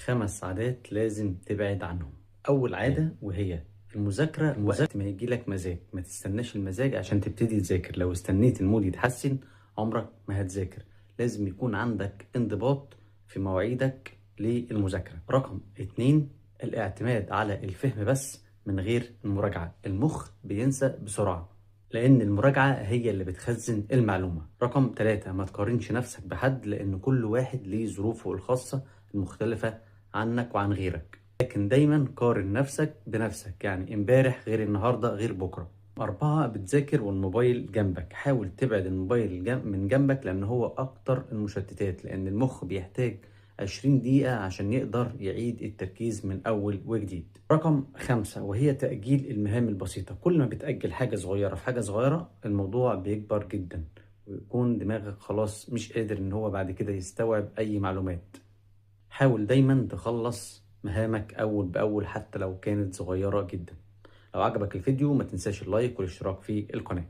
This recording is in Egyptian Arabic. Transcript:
5 عادات لازم تبعد عنهم. أول عادة وهي المذاكرة وقت ما يجيلك مزاج، ما تستناش المزاج عشان تبتدي تذاكر. لو استنيت ال mood يتحسن عمرك ما هتذاكر. لازم يكون عندك انضباط في مواعيدك للمذاكرة. رقم 2، الاعتماد على الفهم بس من غير المراجعة. المخ بينسى بسرعة لأن المراجعة هي اللي بتخزن المعلومة. رقم 3، ما تقارنش نفسك بحد لأن كل واحد ليه ظروفه الخاصة المختلفة عنك وعن غيرك، لكن دايما قارن نفسك بنفسك، يعني امبارح غير النهاردة غير بكرة. 4، بتذاكر والموبايل جنبك. حاول تبعد الموبايل من جنبك لأن هو أكتر المشتتات، لأن المخ بيحتاج 20 دقيقة عشان يقدر يعيد التركيز من أول وجديد. رقم 5 وهي تأجيل المهام البسيطة. كل ما بتأجل حاجة صغيرة في حاجة صغيرة الموضوع بيكبر جدا، ويكون دماغك خلاص مش قادر إن هو بعد كده يستوعب أي معلومات. حاول دايما تخلص مهامك أول بأول حتى لو كانت صغيرة جدا. لو عجبك الفيديو ما تنساش اللايك والاشتراك في القناة.